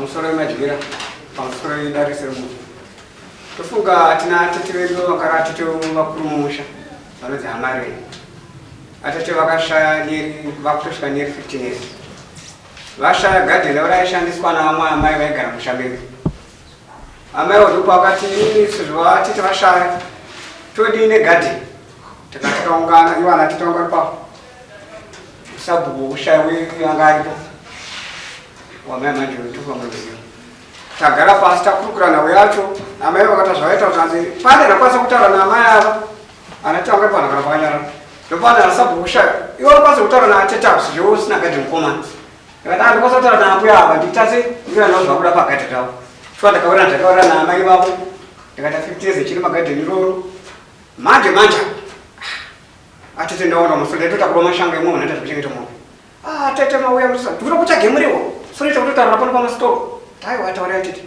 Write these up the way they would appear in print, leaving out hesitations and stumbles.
Pamusoro wemadyira, pamusoro wedare semuti. Tofunga tina atete vedu vakara atete vakuru mumusha vanonzi Hamareni. Atete vakashaya neri vakutosvika neri 15 years. Vashaya gadheni ravo raishandiswa navamwe amai vaigara musha medu. Amai vaduku vakati inini sezvo vatete vashaya todii negadheni. Takati takaungana ivo ana tete vanga vari papo. Sabhuku wokushaya anga aripo. Wamai manje ndofa munoziva. Tagara pasi takurukura nhau yacho amai vakata zvavaita kuti hanzi pane rakwanisa kutaura naamai ava ana tete vanga vari pano kana pakanyarara. Ndopane ana sabhuku kushaya. Iwe unokwanisa kutaura naatete avo sezvo usina gadheni mukomana. Ndakati andikwanisa kutaura naambuya ava nditase ndikuita navo zvakuda pagadheni ravo. Shuwa ndakawirirana ndakawirirana naamai vavo ndikaita 50 years echiri magadheni iroro. Manje manje atete ndaona musoro ndaitotakura mashanga emwe unoita zvekuchengeta mombe. Ah tete mauya musa ndikuda kutsvage muriwo. Soro ita kutotaura pano pamasitoro. Taiwa taura tete.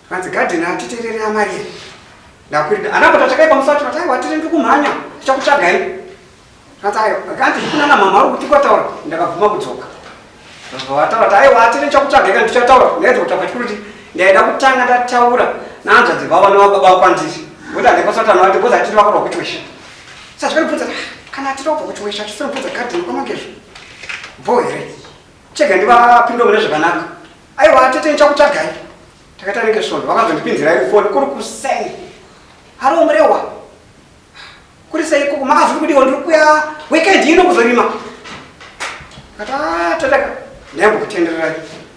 Kanzi gadheni atete rere amaria. Ndakwirida anapota tsvakai pamusoro taiwa tete ndikumhanya tichakutsvagai. Kanzi aiwa kanzi kuna mama vari kuti kwataura ndakabvuma kudzoka. Vataura kuti aiwa atete ndichakutsvagai kana tichataura. Ndaedza kutaura chikuru kuti ndaida kutanga ndataura nahanzvadzi vavo nevababa kwandiri. Ngokuti handikwanisa kutaura navo because atete vakarwa kuchiwesha. Saka zvakanibvunza ah, kana atete vabva kuchiwesha chisiri kubvunza garden kwamangezvo. Bho here? Chega ndivapinde mune zvakanaka. Aiwa atete ndichakutsvagai. Takaita nenge svondo vakazondipinzira iri foni kuri kuseni. Haro murewa. Kuri sei ikoko makazviri kudiwa ndiri kuya weekend ino kuzorima. Kati ah tataka ndayambokutendererai.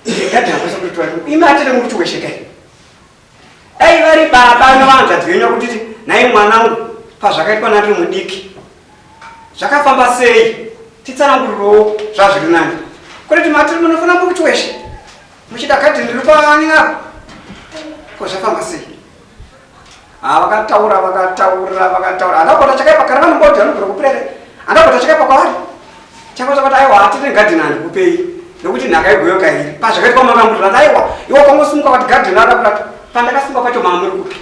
Gadhi hakusi kutotora. Imi atete muri kuchiweshekai. Dai vari baba nevanzvadzi venyu kuti nhai mwanangu pazvakaitwa nandiri mudiki zvakafamba sei titsanangurirewo zvazviri nani kwete kuti matiri munofanira mukuchiweshe muchida gadheni riri paani apa ko zvafamba sei Ah, vakataura vakataura vakataura handina kuita chakaipa kana vanombodya vanogona kupurere handina kuita chakaipa kwavari chakauza kuti aiwa hatiri gadheni handikupei nekuti nhaka igoyo kairi pazvakaitwa makambuti vanzi aiwa iwe ukangosimuka kuti gadheni rada kurata pandakasimuka pacho maamuri kupi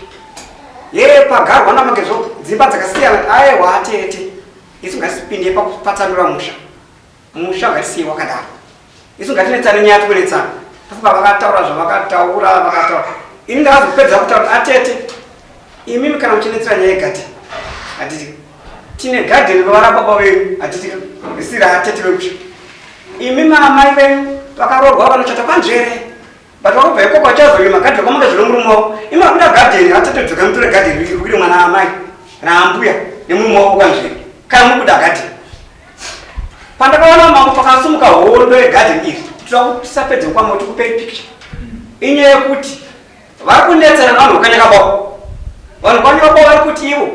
ye pagarwa namagezvo dzimba dzakasiyana aiwa atete isu ngasipinde pakupatsanura musha Musha ngatisiye wakadaro. Isu ngatinetsane nyaya tikunetsana. Tofunga vakataura zvavakataura vakataura. Ini ndakazopedza kutaura atete. Imimi kana muchinetsera nyaya yegadheni. Hatiti. Tine gadheni rova rababa venyu. Hatiti. Risiri atete vemusha. Imi maamai venyu vakaroorwa vanochata kwanzvere. But vakubva ikoko vachazorima gadheni kwamanga zvino murume wavo. Imi vakuda gadheni atete dzoka mutore gadheni riri mwana amai raambuya nemurume wavo kwanzvere. Kana muri kuda gadheni. Pandakaona mambo pakasumuka hondo yegarden iri, tinoda kuti tisapedze kwamwe tikupei picture. Inyaya yekuti vari kunetsana nevanhu vekwaNyakabawa. Vanhu vekwaNyakabawa vari kuti ivo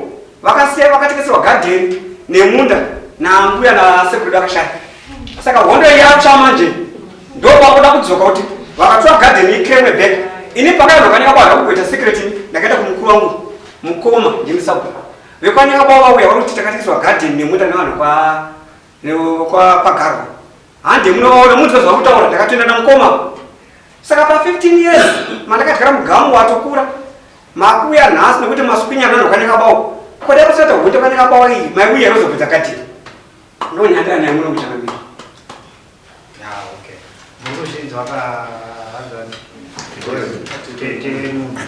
vakasiya vakatengeserwa garden nemunda naambuya nasekuru vakashaya. Saka hondo yatsva manje ndopakuda kudzoka kuti vakatora garden iclaimwe back. Ini pakaiva kwaNyakabawa ndakugoita secret ndakaenda kumukuru wangu mukoma ndimusabhuku. Vekwanyakabwa vauya vari kuti takatengeserwa garden nemunda nevanhu kwa kwa pagarwa. Hande munovaona munzwe zvavari kutaura ndakatoenda namukoma. Saka pa 15 years mandakadyara mugamu watokura makuuya nhasi nekuti maswinya vanhu kwanyakabawo. Kodai kusati hunde kwanyakabawo iyi maiuya rozobvunza gadheni. Ndonyandira naye muno kuchangamira. Ah, okay. Murikuzvinzwa ka hanzvadzi? Tete venyu.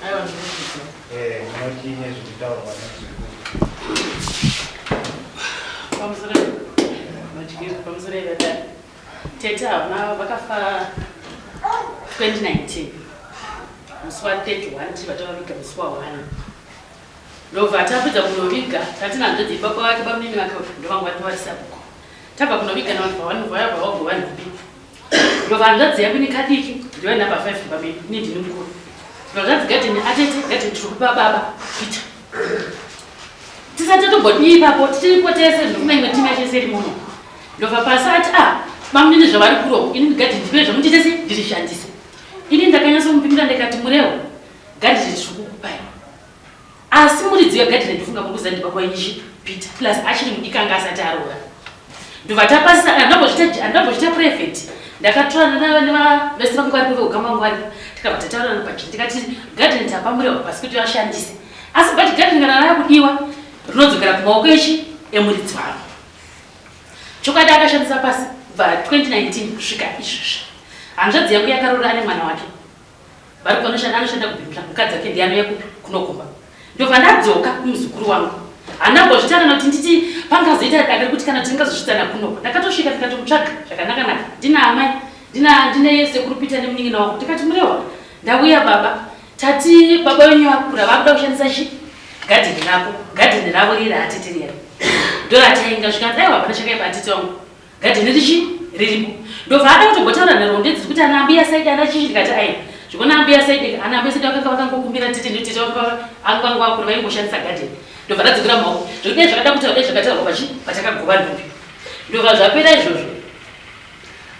Aiwa ndinozvinzwa. Eh, munoti nezvekutaurwa nezvekuru. Pamusoro madyiro pamusoro evadare. Tete havana vakafa 2019 musi wa 31 tiri vatavaviga musi wa 1 ndobva tapedza kunoviga tatina hanzvadzi yebaba vake bamunini vake ndovanga vari vari sabhuku Tabva kunoviga navanhu pavanhu vaya vawagova nhumbi. Ndobva hanzvadzi yako nekadiki ndiyo number 5 kumba medu ini ndini mukuru. Ndobva zvanzi gadheni atete gadheni tiri kupa baba Peter. Tisati tatombodii ipapo tichiripo tese ndokuna imwe timu yacho iseri muno. Ndobva pasi ati ah bamunini zvavari kuro ini gadheni ndipei zvamuchiite sei ndirishandise. Ini ndakanyatsomupindura ndikati murewo gadheni tiri kukupai. Asi muridzi wegadheni ndofunga mukuziva ndibaba wenyu Peter plus achiri mudiki anga asati aroora. Ndobva tapasisa andambozvita private ndakatorana nevese vangu varipo veukama vangu varipo tikabva tataurana pachii tikati gadheni tapa murehwa pasi kuti vashandise asi but gadheni kana rava kudiwa rinodzokera kumaoko echi emuridzi wavo. Chokwadi akashandisa pasi kubva 2019 kusvika izvozvi. Hanzvadzi yangu yakaroora ane mwana wake. Vari kwanoshanda anoshanda kubhimla mukadzi wake ndiye anouya kupi kunokumba. Ndobva ndadzoka kumuzukuru wangu. Handina kumbozvitana kuti nditi pangazoita daka rekuti kana tingazosvitsana kunoko. Ndakatosvika ndikatomutsvaga zvakanaka naka. Ndina amai, ndina ndine sekuru Peter nemunin'ina wangu. Ndikati Murewa, ndauya baba. Tati baba wenyu vakura vakuda kushandisa chi gadheni rako. Gadheni ravo riri ratete riya. Ndoratainga zvikanzi aiwa hapana chakaipa atete wangu. Gadheni richi riripo. Ndobva ada kutombotaura nhoroondo idzi kuti ana ambuya saidi ana chichi ndikati aiwa. Zvikuona ambuya saidi ana ambuya saidi vakanga vakangokumbira tete ndotete vanga vanga vakura vaingoshandisa gadheni. Ndobva ndadzokera mumaoko. Zvekuti dai zvakada kutaura dai zvakataurwa pachi patakagova nhumbi. Ndobva zvapera izvozvo.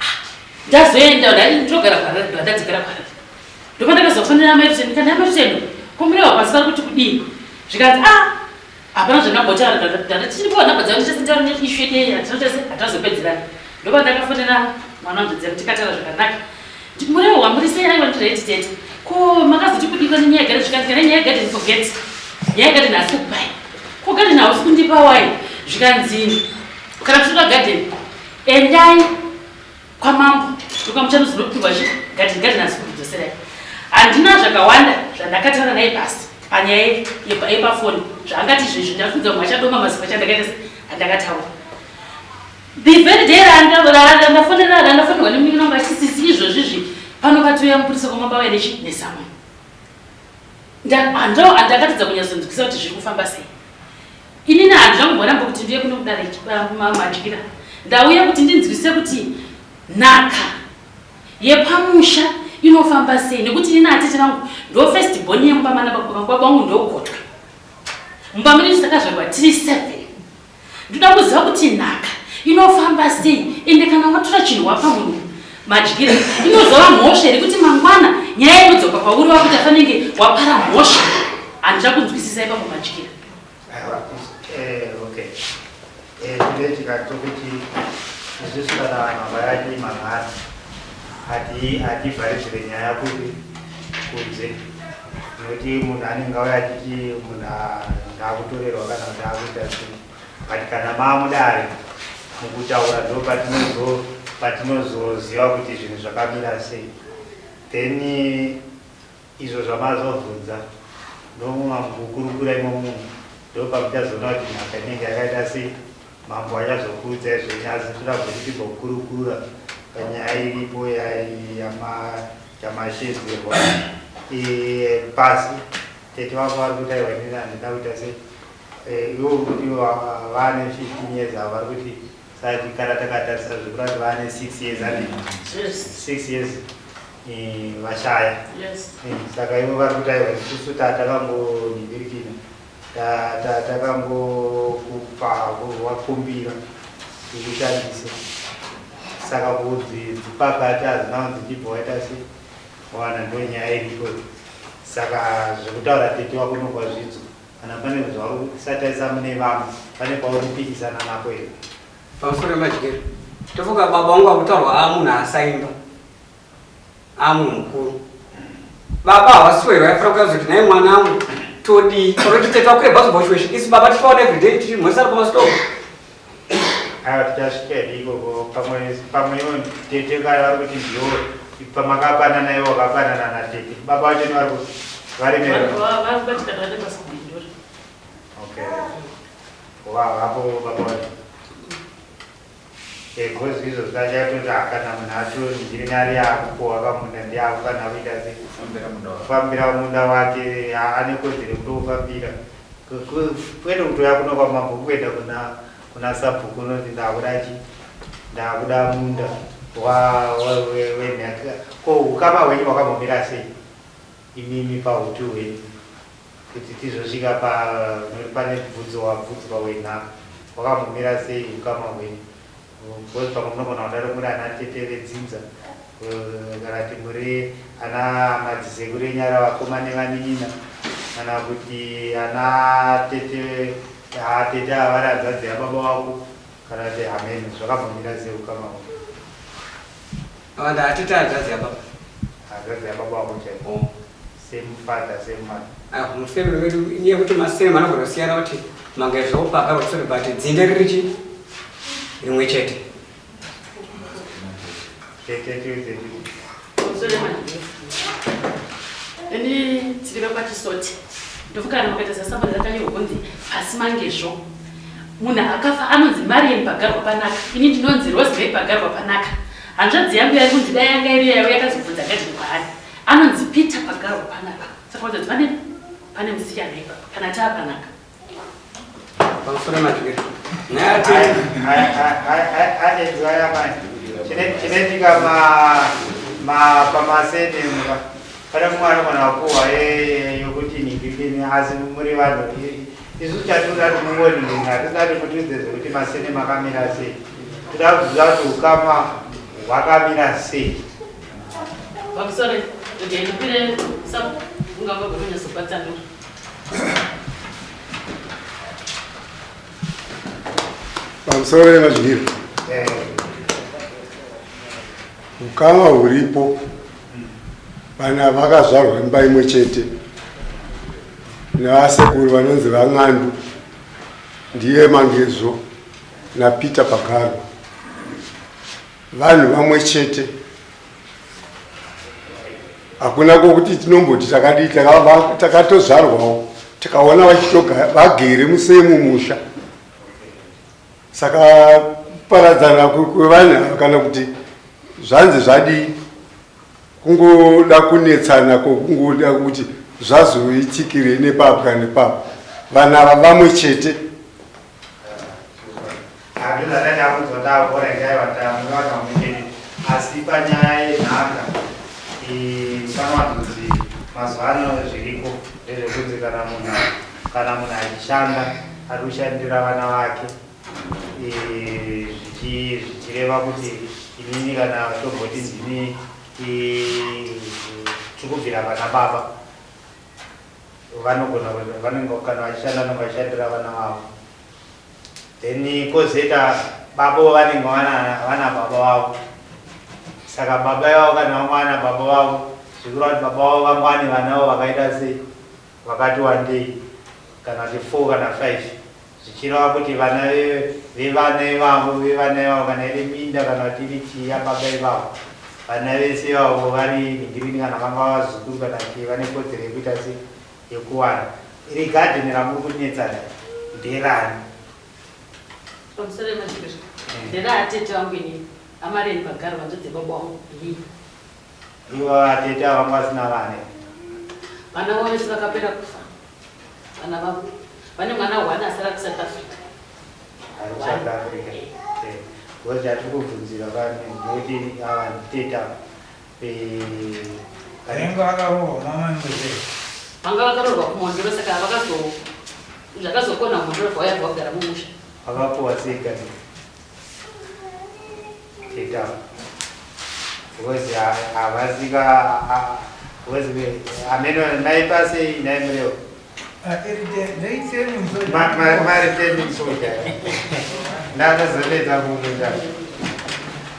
Ah, ndazoenda ndinogara kuHarare ndobva ndadzokera kuHarare. Ndopandakazofonera amai Rutendo ndikati amai Rutendo ko Murewa pasi vari kuti kudii? Zvikanzi ah hapana zvandambotaura ndati tiripo nhamba dzavo ndichasitaura neishu yedu iyi hatinotese hatinazopedzerana. Ndopandakafonera mwana wanzvadzi yangu tikataura zvakanaka. Nditi Murewa muri sei aiwa ndiri right tete. Ko makazoti kudii pane nyaya yegarden zvikanzi kana nyaya yegarden forget. Nyaya yegarden hasi kukupai. Ko garden hausi kundipa why? Zvikanzi kana muchitoda garden endai kwamambo ndokamuchanozonopihwa chi garden garden hasi kukudzoserai. Handina zvakawanda zvandakataura naye pasi panyaya yepafoni zvaangati izvezvi ndafunza mumwe achadoma mazimba chandakaita se andakataura. The very day randafonera randafonerwa nemunin'ina wangu achiti sisi izvozvi izvi pano patouya mupurisa kwamambo auya nechi nesamwe. Ndakatadza kunyatsonzwisisa kuti zviri kufamba sei. Inini handina kumboramba kuti ndiuye kuno kudare madyira. Ndauya kuti ndinzwisise kuti nhaka yepamusha inofamba sei nekuti inini atete vangu ndo first born yemumba mana baba vangu, baba vangu ndogotwe. Mumba medu takazvarwa tiri 7. Ndoda kuziva kuti nhaka inofamba sei ende kana watora chinhu wapa munhu madyira inozova mhosva here kuti mangwana nyaya inodzoka kwauri wakuti afanenge wapara mhosva. Handina kunzwisisa ipapo madyira. Eh, okay. Eh, chinoitika chokuti isusu kana vanhu vayati mamhari hativharidzire nyaya kupi kunze nekuti munhu anenge auya achiti munhu ndakutorerwa kana kuti akuita sei but kana maamudare mukutaura ndo patinozoziva kuti zvinhu zvakamira sei then izvo zvamazobvunza ndomuma mukukurukura imomo ndopamuchazoona kuti nhaka inenge yakaita sei mambo achazokuudzai zvenyu asi toda kuti timbokurukura panyaya iripo yamashedzerwa e, pasi tete vako vari kuti aiwa inini handina kuita sei e, ivo kuti vane 15 years avo vari kuti sati kana takatarisa zvekura kuti vane 6 years andi 6 years e, vashaya saka ivo vari kuti aiwa isusu tatakangonivirikina Takangokupa wakumbira tikushandise saka kudzi dzipakati hadzina kunzi chibva waita sei wana ndonyaya iripo saka zvekutaura tete wako unobva zvidzo kana pane zvauri kusataisa mune vamwe pane pauri kupikisana napo here pamusoro pemadyiro tofunga baba wangu akutaurwa amunhu asaimba amunhu mukuru baba havasiwo vaifanira kuyaza kuti nhai mwanangu todii oroti tete vakure bhazi bhoshweshi isi baba tichivaona everyday tichimhosana pamastoko aiwa tichasvika hedu ikoko pamwe pamwe ivo tete kaya vari kuti ndiwo pamakapanana ivo wakapanana natete baba vacho vari kuti vari vari kubatikana vane basa kubindura okay vapo baba vacho Because izvo zvikachatoti kana munhu acho ndini ari akukohwa kamunda ndiye akufanira kuita se kufambira munda wake ane kodzero yekutoufambira kwete kutouya kuno kwamambo kuenda kuna kuna sabhuku unoti ndakuda chi ndakuda munda wenhaka ko ukama hwenyu hwakambomira sei imimi pautu hwenyu Kuti tizosvika pa nokuti pane bvunzo wabvunzwa wenhaka wakambomira sei ukama hwenyu because pamwe munogona kudaro muri ana tete vedzinza eh, kana kuti muri ana madzisekuru enyu ari vakoma nevanin'ina kana kuti ana tete atete ava vari hanzvadzi yababa wako kana kuti hameno zvakambomira sei ukama hwenyu Vanda atete hanzvadzi yababa. Hanzvadzi yababa wako chaiko. Oh. Same father, same mother. Ah, mufamily wedu inyaya yekuti masame anogona kusiyana kuti manga zvopaka kuti but dzinde riri chi rimwe chete. Tete tiudze. Pamusoro pemadzimai. Ini tiri vekwaChisoti. Ndofunga kana mukaita sasamba rakanyorwa kunzi pasi mangezvo. Munhu akafa anonzi Marian Pagarwa Panaka. Ini ndinonzi Rosemary Pagarwa Panaka. Hanzvadzi yangu yari kunzi dai yanga iri yayo yakazobvunza gadheni kwaari. Anonzi Peter Pagarwa Panaka. Saka vanzi pane pane musiyano ipapo kana taa panaka. Pamusoro madyiro. Chinoitika pamasenemu pane mumwe anogona kupuhwa yokuti ningirikini asi muri vanhu isu chatinoda kuti mungoningira hatisina kuti mutiudze zvekuti masenemu akamira sei toda kuziva kuti ukama hwakamira sei. Pamusoro ndipire ungava gononyatsokwatsanura. Pamusoro yemadyiro ukama huripo vana vakazvarwa imba imwe chete nevasekuru vanonzi van'andu ndiye Mangezo naPeter Pagarwa vanhu vamwe chete Hakuna kwokuti tinomboti takadii takatozvarwawo tikaona vachitoga vagere musemu musha saka kuparadzana kwevanhu ava kana kuti zvanzi zvadii kungoda kunetsana kwokungoda kuti zvazoitikirei nepapo kana nepapo vanhu ava vamwe chete. Asi panyaya yenhaka panowanzonzi mazuva ano zviriko ndezvekunzi kana munhu kana munhu achishanda ari kushandira vana vake zvichireva kuti inini kana tomboti ndini tiri kubvira pana baba vanogona vanenge kana vachishanda vanenge vachishandira vana vavo then kozoita baba vanenge vana baba vavo saka baba ivavo kana vanga vana baba vavo zvikureva kuti baba vavo vanga vane vana vavo vakaita sei vakati wandei kana kuti four kana five zvichireva kuti vana vevana ivavo vevana ivavo kana iri minda kana kuti iri chii yababa ivavo vana vese ivavo vari nhingirini kana vanga vazukuru kana chii vane kodzero yekuita sei yekuwana iri gadheni ramuri kunetsana nderani? Pamusoro yemashirira nderaatete vangu inini amareni pagaro vanzodze baba wangu inini. Ivo vatete ava vanga vasina vana here? Vana vavo vese vakapera kufa vana vavo vane mwana one asara kuSouth Africa. Ari kuSouth Africa. Eh, because chatiri kubvunzira pane ndekuti ava nditete ava Vainge vakaroorwa mama ngweze. Vanga vakaroorwa kuMhondoro saka vakazo zvakazokona Mhondoro vauya vagara mumusha. Vakapuwa sei kani? Tete ava. Because havasika because ameno naipa sei nhai Murewa? Mareturning soldier. Ndakazonetsa kukuita.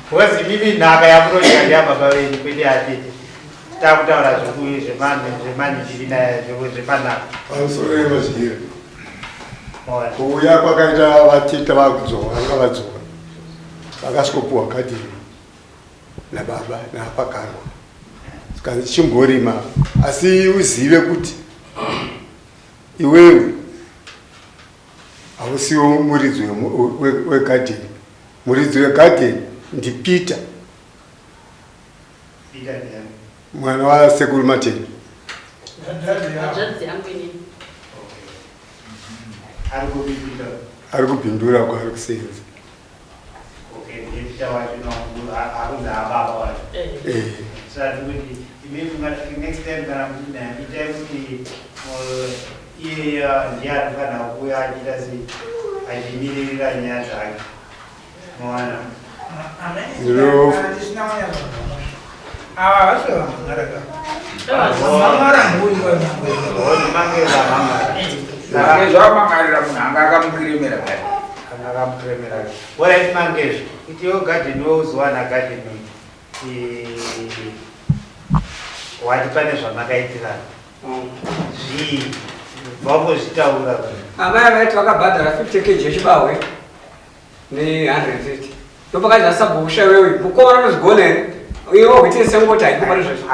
Because imimi nhaka yamunodya ndeyababa venyu kwete yatete. Takutaura zvemanhaka. Pamusoro yemadyiro. Kuuya kwakaita vatete vakudzoka vanga vadzoka vakasvikopuwa gadheni nababa naapakarwa zvikanzi chimborima asi uzive kuti iwewe hausiwo muridzi wegadheni muridzi wegadheni ndiPeter mwana wasekuru Mateni. Ari kubhindura kwaari kusenza. Iye ndiye anofanira kuuya achiita sei achimiririra nyaya dzake. Zvamangarira munhu anga akamukiremera anga akamukiremera orit mangezvo kuti iwe gadheni iwe uzowana gadheni wati pane zvamakaitirana zvii vambozvitaura amai vaiti vakabhadhara 50 kg yechibahwe ne 150 ndopakanzi asabhukusha iwewe mukomana unozvigona here? Iwe kuitire sengoti haiko pane zvacho.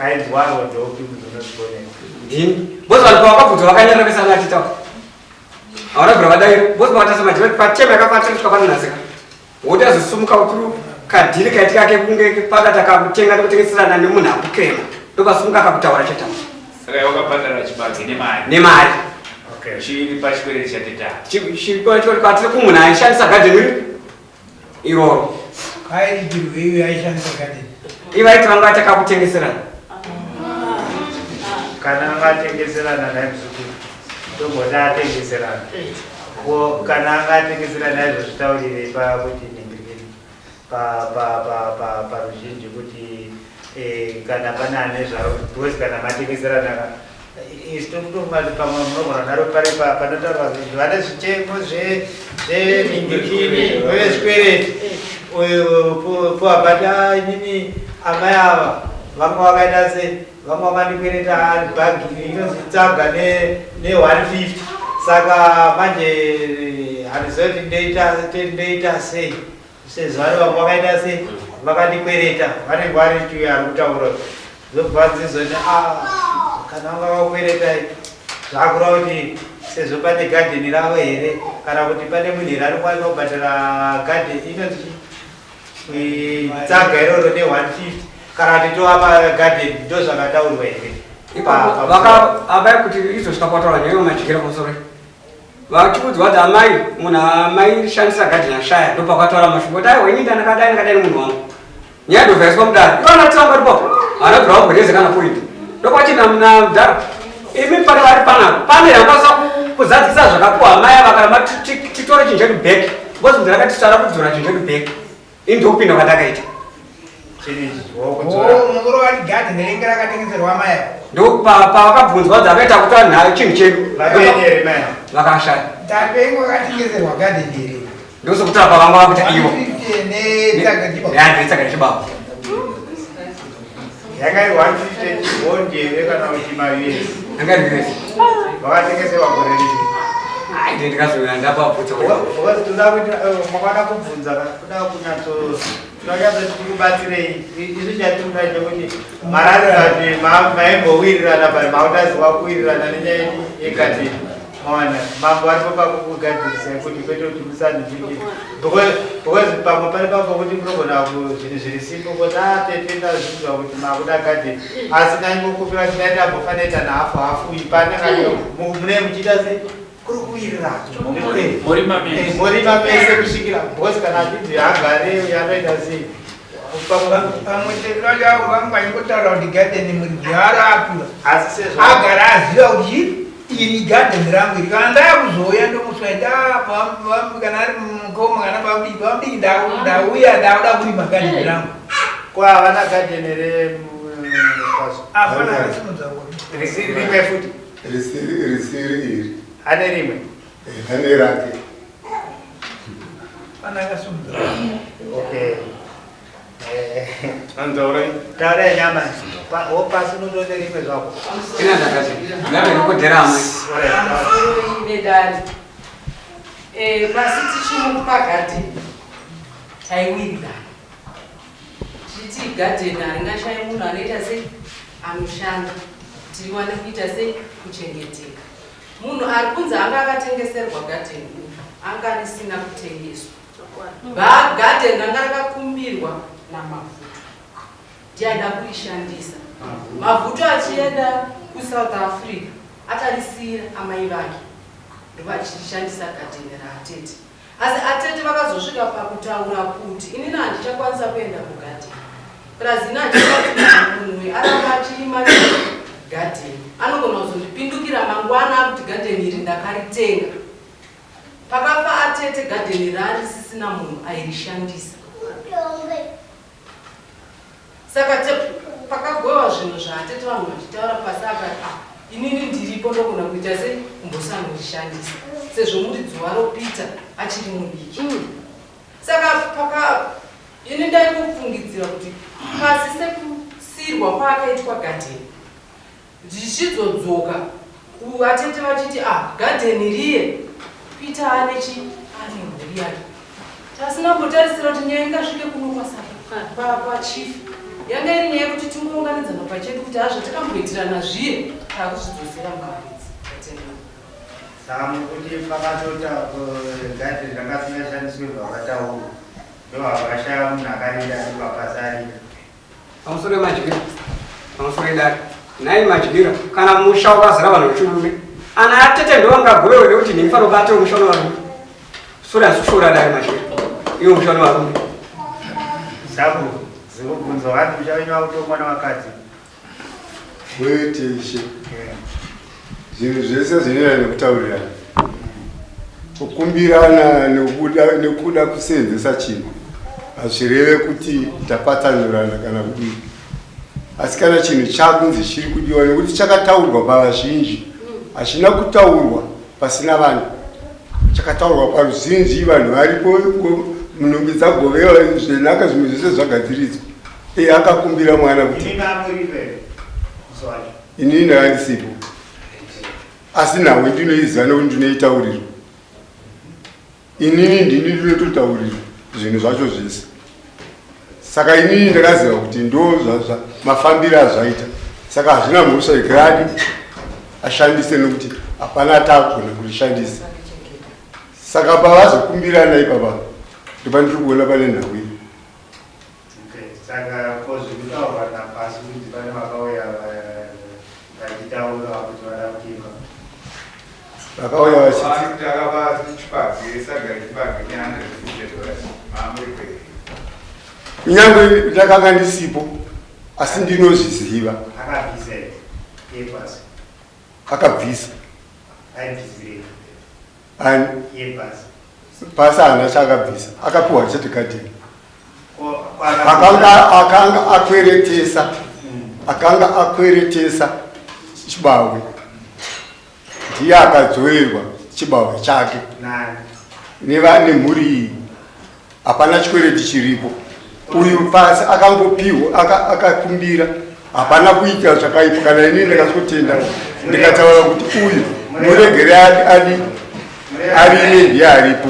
Ainzwaro ndopi kuzonozvikonera. Ndini. Boss vanhu pavakabvunzwa vakanyarara vese vanga vachitaura. Havana kubvira vadaira. Boss vakatarisa manje vati patema yakafata kusvika panonhasika. Woti azosumuka uturu kadhiri kaitika kekunge pakati akakutenga nekutengeserana nemunhu akukrema. Ndopasumuka akakutaura chete. Saka iwe wakabhadhara chibage nemari. Nemari. Okay. Chiri pachikwereti chateta. Chikwatiri kumunhu aishandisa gadheni iroro. Kairitirwe iwe aishandisa gadheni. Ivaiti vanga vatakakutengeserana. Kana angatengeserana naye muzukuru. Tomboti atengeserana. Ko kana angatengeserana naye zvitaurire pakuti ningirikeni pa pa pa pa paruzhinji kuti eh, kana pane ane zvaro because kana matengeserana ka isu tokutonga kuti pamwe munogona naro pari panotaurwa zvinhu vane zvichemo zveningirikini vezvikwereti uyu poabata inini amai ava vanga vakaita se vanga vakandikwereta bhagi inonzi tsaga ne 150 saka manje handizive kuti ndoita sei sezvo vari vamwe vakaita se vakandikwereta vanenge vari tuyo ari kutaura zobva dzizoti a kana vanga vakweretai zvakura kuti sezvo pane gadheni ravo here kana kuti pane munhu here anokwanisa kubhadhara gadheni inonzi tsaga iroro ne 150 kana kuti tovapa gadheni ndo zvakataurwa here Ipapo vaka amai kuti izosvika kwataura nyaya yemajikira pamusoro. Vachiudzwa kuti amai munhu amai shandisa gadheni ashaya ndopakataura mashoko kuti aiwa ini ndakadai ndakadai nemunhu wangu. Nyaya ndobva mudare. Ivana tiramba ripapo. Haana kubvira vabwereze kana point. Ndokwachina muna mudhara. Imi pane vari panapa. Pane yakwanisa kuzadzisa zvakapiwa amai ava kana titore chinhu chedu back. Because mudhara akati tara kudzora chinhu chedu back. Ini ndokupinda kwandakaita. Oh, mukuru wati gadheni ringe rakatengeserwa amai ava. Ndopavakabvunzwa kuti akaita kutora nhayo chinhu chedu. Vapenye mai. Vakashaya. Tapengo akatengeserwa gadheni iri. Ndosokutaura pavanga vakuita ivo. 150 netsaga chibaba. Netsaga chibaba. Yanga iri 150 chibhondi here kana kuti maUS? Yanga iri US. Vakatengeserwa gore ripi? Ai, ndini ndikazouya ndapabvunza. Because toda kuti makada kubvunza kuda kunyatso toda kunyatso tikubatsirei isu chatinoda chekuti maratidza kuti maimbowirirana but mautaziwa kuwirirana nenyaya yegadheni mawana mambo aripo pakukugadzirisai kuti kwete kuti musandichii because pamwe pane pamwe pokuti munogona zvinhu zviri simple kuti atete ndazvinzwa kuti makuda gadheni asi ndaingokupira kuti ndaita mbofanira nahafu hafu iyi pane mune muchiita sei kuri kuwirirana Morima mese. Morima mese kusvikira because kana achinzi agare anoita sei Pamwe tete vangu vachingotaura kuti gadheni muridzi waro akura. Asi sezvo Agara aziva kuti iri gadheni rangu iri. Kana ndakuzouya ndomuswa kana ari mukoma kana babiki babiki ndauya ndauda kurima gadheni rangu. Ko havana gadheni re paso. Hapana akasimudza ruoko. Risiri rimwe futi. Risiri iri. Ane rimwe. Ane rake. Pana akasimudza ruoko. Okay. Andaurai. Taura nyama. Wo pasi unotone rimwe zvako. Ina ndakati. Ndave nokodhera amai. Pamusoro vedare. Pasi tichimupa gadheni taiwirirana tichiti gadheni haringashayi munhu anoita sei anoshanda tiriwane kuita sei kuchengeteka. Munhu ari kunzi anga akatengeserwa gadheni uyu anga risina kutengeswa. Gadheni ranga rakakumbirwa naMavhuto ndiye aida kurishandisa. Mavhuto achienda kuSouth Africa akarisiyira amai vake ndovachishandisa gadheni raatete. Asi atete vakazosvika pakutaura kuti inini handichakwanisa kuenda kugadheni. Plus ini handichakwanisa kuti munhu aramba achirima gadheni. Anogona kuzondipindukira mangwana akuti gadheni iri ndakaritenga. Pakafa atete gadheni rarisisina munhu airishandisa. Saka pakagovewa zvinhu zvaatete vanhu vachitaura pasi akati ah, inini ndiripo ndogona kuita sei kumbosanorishandisa sezvo muridzi waro Peter achiri mudiki. Saka paka ini ndaingofungidzira kuti pasi sekusiyirwa kwaakaitwa gadheni zvichizodzoka vatete vachiti ah, gadheni riye Peter ane chi ane mhuri yake. Tasina kumbotarisira kuti nyaya ingasvike kuno kwachief. Yanga iri nyaya yekuti tingounganidzana pachedu kuti hazvo takamboitirana zviye takuzvidzosera mukaridzi. Tatenda. Saka mukuti pakatota gadheni ranga risingashandiswe bvakataurwa ndovakashaya munhu akarinda ndopapasarira. Pamusoro yemadyira, pamusoro yedare. Nhai madyira, kana musha wakazara vanhu vechirume, ana atete ndovangagovewe nekuti nhingi fanobata musha une varume. Sure asi kushora dare madyira, iwo musha une varume. Sabu, zikubvunzwa hanzi musha wenyu wakutongwa nevakadzi. Kwete ishe. Zvinhu zvese zvinoenda nekutaurirana. Kukumbirana nekuda kuseenzesa chinhu hazvireve kuti tapatsanurana kana kudii. Asi kana chinhu chakunzi chiri kudiwa nekuti chakataurwa pavazhinji, hachina kutaurwa pasina vanhu. Chakataurwa paruzhinji, vanhu varipo, nhumbi dzagovewa, zvenhaka zvimwe zvese zvagadziridzwa. Iye akakumbira mwana kuti inini ndanga ndisipo, asi nhau ndinoiziva nekuti ndinoitaurirwa. Inini ndini ndinototaurirwa zvinhu zvacho zvese, saka inini ndakaziva kuti ndo mafambiro azvaita, saka hazvina mhosva igradi ashandise nekuti hapana atakugona kurishandisa. Saka pavazokumbirana ipapa ndopandiri kuona pane nhau iyi. Saka ko zvikutaurwa napasi kuti pane vakauya vachitaura kuti vada kutenga. Vakauya vachiti kuti akapa chibage saga rechibage ne$150 maamuri kwei. Kunyange ndakanga ndisipo asi ndinozviziva. Akabvisa here pasi? Akabvisa. Aibvisirei? Ani? Iye pasi. Pasi haana chaakabvisa, akapiwa chete kadhini. Akanga akweretesa, akanga akweretesa chibawe, ndiye akadzorerwa chibawe chake nemhuri iyi. Hapana chikwereti chiripo. Uyu pasi akangopiwa, akakumbira, hapana kuita zvakaipa. Kana inini ndakasotenda ndikataura kuti uyu muregere adi arime, ndiye aripo.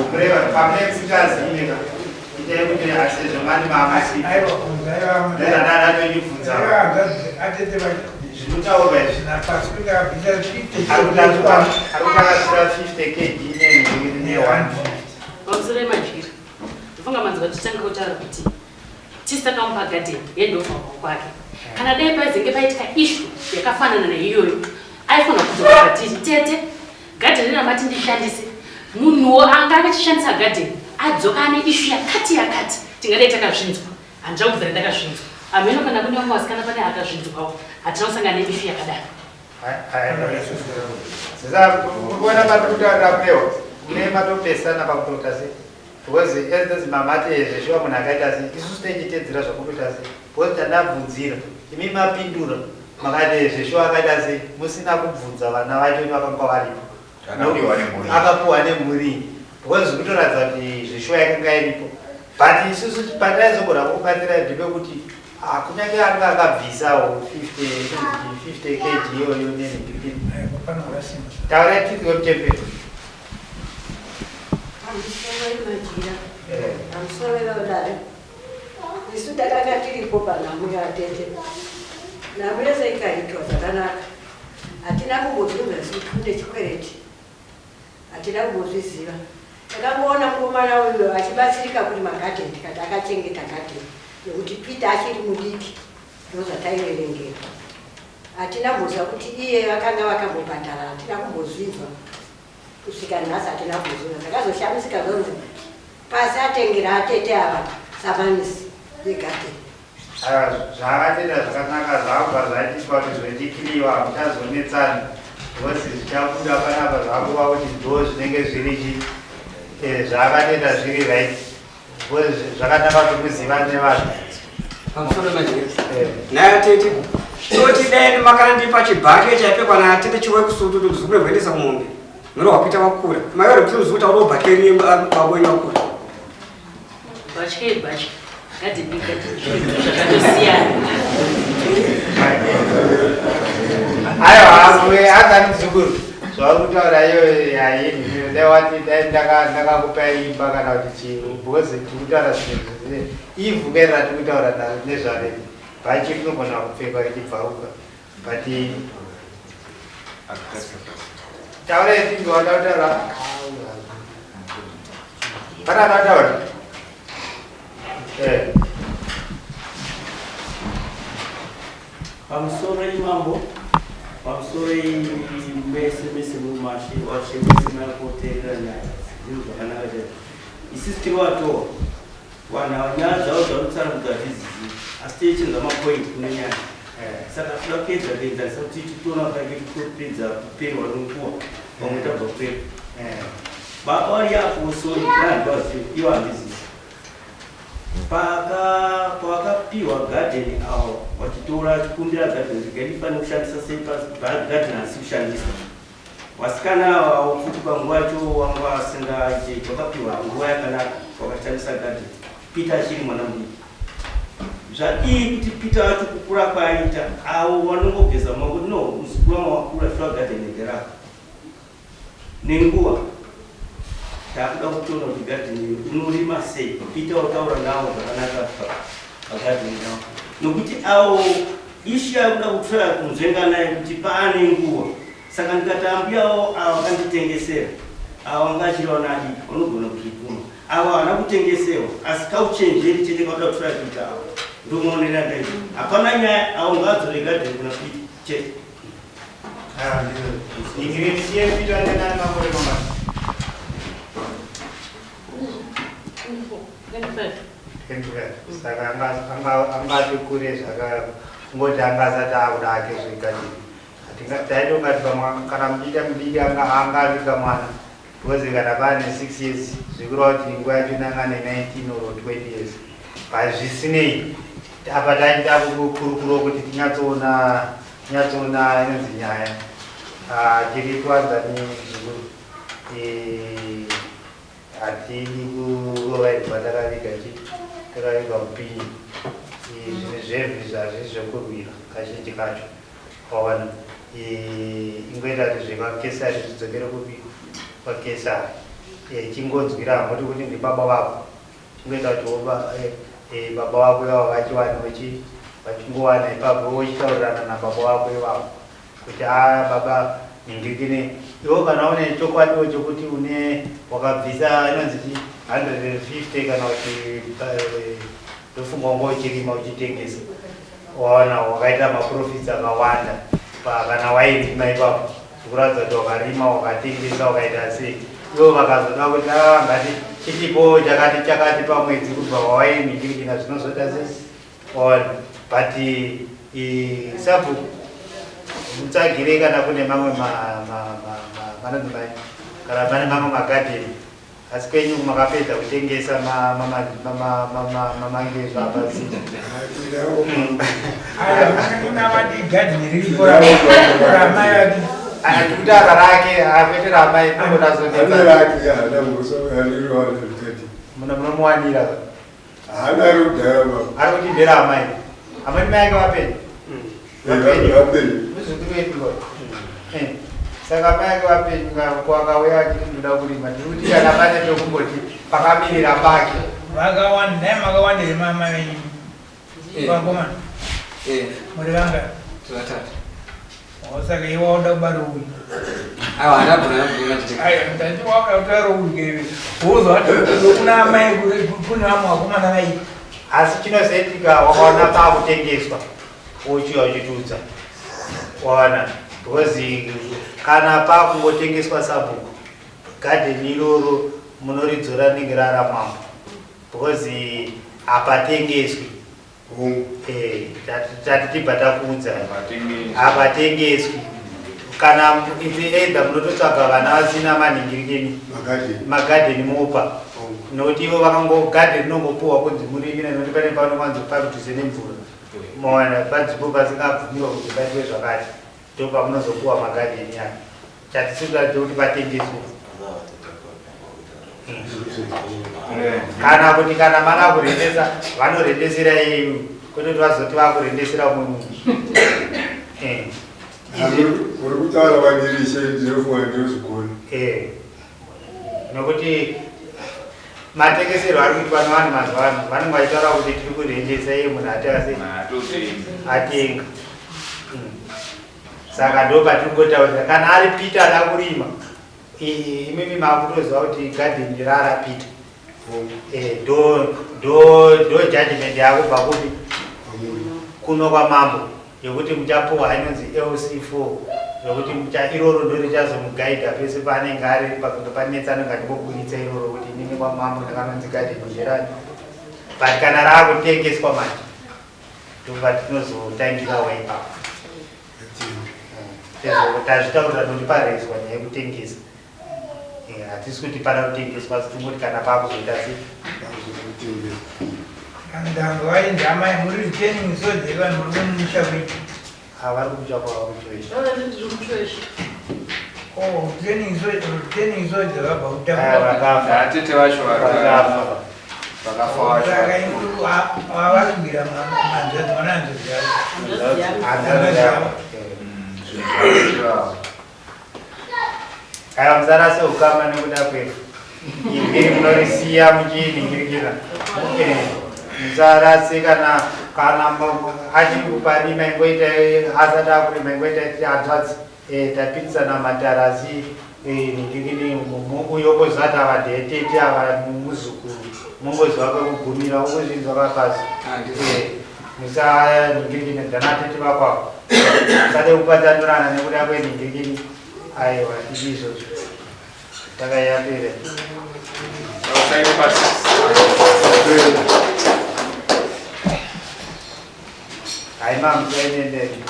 Zvinotaurwa izvi ari 50 kg ne1. Pamusoro yemadyira, ndofunga manzwa tichitanga kutaura kuti tisu takamupa gadheni yendova kwake. Kana dai paizenge paitika ishu yakafanana neiyoyo, aifanira kudzoka kwatiri, tete, gadheni ramati ndishandise, munhuwo anga akachishandisa gadheni adzoka ane ishu yakati yakati, tingadai takazvinzwa. Handina kubvira ndakazvinzwa. Hameno kana kune vamwe vasikana pane akazvinzwawo. Hatina kusangana neishu yakadaro. Kuona pari kutaura pewa mune matopesana pakutoita sei, because as mamati zveshuwa munhu akaita sei, isusu tichitedzera zvakutoita sei, because tandabvunzira imi mapindura makati zveshuwa akaita sei musina kubvunza vana vacho vakanga varipo. Akapiwa nemhuri, because zvikutoratidza kuti zveshuwa yakanga iripo, but isusu pataizogona kukubatsira ndepekuti kunyange anga akabvisawo 50 kg iyoyo nenhingirikini. Taurai tiri wemutepero. Pamusoro vedare, isu takanga tiripo panhamo yatete. Nhamo yese ikaitwa zvakanaka, hatina kumbozvinzwa isu kune chikwereti, hatina kumbozviziva. Takangoona mukomana uyu achibatsirika kuri magadheni, tikati akachengeta gadheni nekuti Peter achiri mudiki, ndozvataiverengera. Hatina kumboziva kuti iye vakanga vakambobhadhara, hatina kumbozvinzwa kusvika nhasi, hatina kumbozvinzwa. Takazoshamisika zvonzi pasi atengera atete ava samanisi yegadheni. Zvaakatenda zvakanaka, zvakubva zvaitiswa kuti zvoitikiriwa, hamuchazonetsani because zvichabuda panapa zvakuva kuti ndo zvinenge zviri chi zvaakatenda zviri right, because zvakanaka kuti muziva nevanhu. Pamusoro madyira, naye atete toti dai makandipa chibhake chaipfekwa naatete chiwekusutu kuti muzukuru kuendesa kumombe muro wapita wakura maiwere kuti muzukuru taura bhakeri baboyi wakura. Bhatye ibhatye, gadheni igadheni, zvakatosiyana. Aiwa, azani muzukuru, zvauri kutaura iyo haini. Dai wati dai ndakakupa imba kana kuti chii, because tiri kutaura zvinhu ivhu kairi ratiri kutaura nezvarevi. Bhachi rinogona kupfekwa richibvaruka but taura yetinge wada kutaura pana akataura eh. Pamusoro imambo, pamusoro mese mese mumashe washe mese makoteerera nyaya zvinhu zvakanaka chaizvo. Isisi tiri vatowa vanhu ava nyaya dzavo dzavanotsanangudza hatizizivi asi tichichinza mapoint kune nyaya saka toda kuedza kuenzanisa kuti titoona kake totopedza kuperwa nenguva vamwe tabva kupera. Baba vari apo sori vanhu ivo handizivi Paka pawakapiwa garden awo wachitora chikumbira garden regai ndifanire kushandisa sei garden asi kushandiswa wasikana awo awo futi panguva yacho wanga wasingaite wakapiwa nguva yakanaka wakashandisa garden Peter achiri mwana mudiki zvadii kuti Peter wacho kukura kwaaita awo wanongogeza maoko no muzukuru wanga wakura shuwa garden nderako Nenguva takuda kutoona kuti garden iyo unorima sei Peter wataura nawo zvakanaka pagarden nawo nokuti awo ishu yakuda kutraya kunzvenga naye kuti paane nguva saka ndikati ambuyawo ava vakanditengesera ava vanga achiri vana adiki vanogona kuzvibvuma ava havana kutengesewa asi kauchenjeri chete kauda kutraya kuita avo ndomaonero andaita hapana nyaya avo ngaadzore garden kuna Peter chete. Saka angati kure zvakangoti anga asati akuda ake zvegadheni taitongati pamwe kana muchiita mudiki anga mwana because kana paane 6 years zvikureva kuti nguva yacho nanga ane 19 or 20 years but zvisinei apa taita kukurukuro kuti tinyatsoona tinyatsoona inonzi nyaya ah, tiri kuwanzani zvikuru eh, hatidi kurova irwa takaviga chi takaviga mupinyi eh, zvinhu zvevhi zvazvi zvekurwira kazhinji kacho Waona, ingoita kuti zvekwaKesari zvidzokere kupi? KwaKesari. Eh, chingonzwira hamoti kuti ndibaba vako. Chingoita kuti woba eh, eh, baba vako ivavo vachiwanewo chi vachingowana ipapo wochitaurirana nababa vako ivavo kuti a ah, baba ningirikine iwo kana une chokwadiwo chokuti une wakabvisa inonzi chi 150 kana kuti eh, ndofunga wanga uchirima uchitengesa Waona wakaita maprofits akawanda kana wairima ipapo zvikuratidza kuti wakarima wakatengesa wakaita sei ivo vakazoda kuti ah, ngati chitipo chakati chakati pamwedzi kubva wawainhingirikina zvinozoita sei waona but sabhuku mutsvagirei kana kune mamwe manonzi mai kana pane mamwe magadheni Asi kwenyu makapedza kutengesa mamangezo apasina. Kutaura rake kwete ramai munomuwanira ari kuti nderamai amai mai ake vapenyu muzukuru wedu eh, saka mai ake vapenyu kwakauya achiti ndoda kurima ndiri kuti kana pane pekumboti pakamirira pake vakawanda dai makawanda yemama venyu eh. vakomana eh. muri vanga vatatu saka iwe wauda kubara uyu aiwa handagona kubvuma chete aiwa ndati wauda kutaura uyu kewe wozwa kuna amai kune vamwe vakomana vaiti Asi chinozoitika wakaona pakutengeswa wochiuya uchitiudza waona because kana pakungotengeswa sabhuku garden iroro munoridzora rinenge raramambo because hapatengeswi eh, tati tibva takuudza hapatengeswi kana either munototsvaga vana vasina manhingirikini magadheni mopa nokuti ivo vakango gadheni rinongopuwa kunzi murimi nekuti pane panowanzo padhuze nemvura mawana panzvimbo pasingabvumirwa kuti paitwe zvakati ndo pamunozopuwa magadheni aya chatisikuda kuti patengeswe kana kuti kana manga kurendesa vanorendesera iyu kwete kuti vazoti vakurendesera umwe munhu eh. Uri kutaura vandirishe ndinofunga ndinozvigona eh. Nokuti Matengeserwo ari kuitwa nevanhu mazuva ano, vanenge vachitaura kuti tiri kurendesa iye munhu atase atenga. Saka ndo patiri kungotaurira kana ari Peter ada kurima, imimi makutoziva kuti garden rara Peter. Eh, ndo ndo ndo judgment yakubva kupi kuno kwamambo yekuti muchapuwa inonzi LC4 yokuti mucha iroro ndo richazomugaidha pese paanenge ari pakunge panetsa anenge achingoburitsa iroro kuti inini kwamambo ndakanonzi garden nderani but kana raakutengeswa manje ndopatinozotangirawo ipapo tazvitaurira nokuti parezwa nyaya yekutengesa eh, hatisi kuti pada kutengeswa asi tingoti kana pakuzoita sei Ndango vainzi amai muri retaining soja vanhu muri kumusha kwedu. Havari kumusha kwavo kuchoisha. Oh, training soja, training soja vabva kutamba. Vakafa. Atete vacho vakafa. Vakafa vacho. Saka inguru vavarwira manzvadzi mwana hanzvadzi yavo. Hanzvadzi yavo. Aiwa musarase ukama nekuda kwefu. Iri munorisiya muchiinhingirikira. Eh, musarase kana kana achiri kuparima ingoita asati akurima ingoita hanzvadzi eh, tapikisana matarasi eh, nhingirikini uyo kozati ava ndetete ava muzukuru mongoziva kwekugumira ungozvinzwa kapasi. Musanhingirikini dana tete vako ava. Musade kupatsanurana nekuda kwenhingirikini. Aiwa, tidi izvozvo. Takayambire. Hai mam, tainendeni.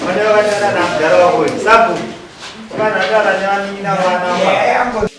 Mane vakatana namugaro wako uyu. Sabhuku. Vanhu vakataura nevanin'ina vana.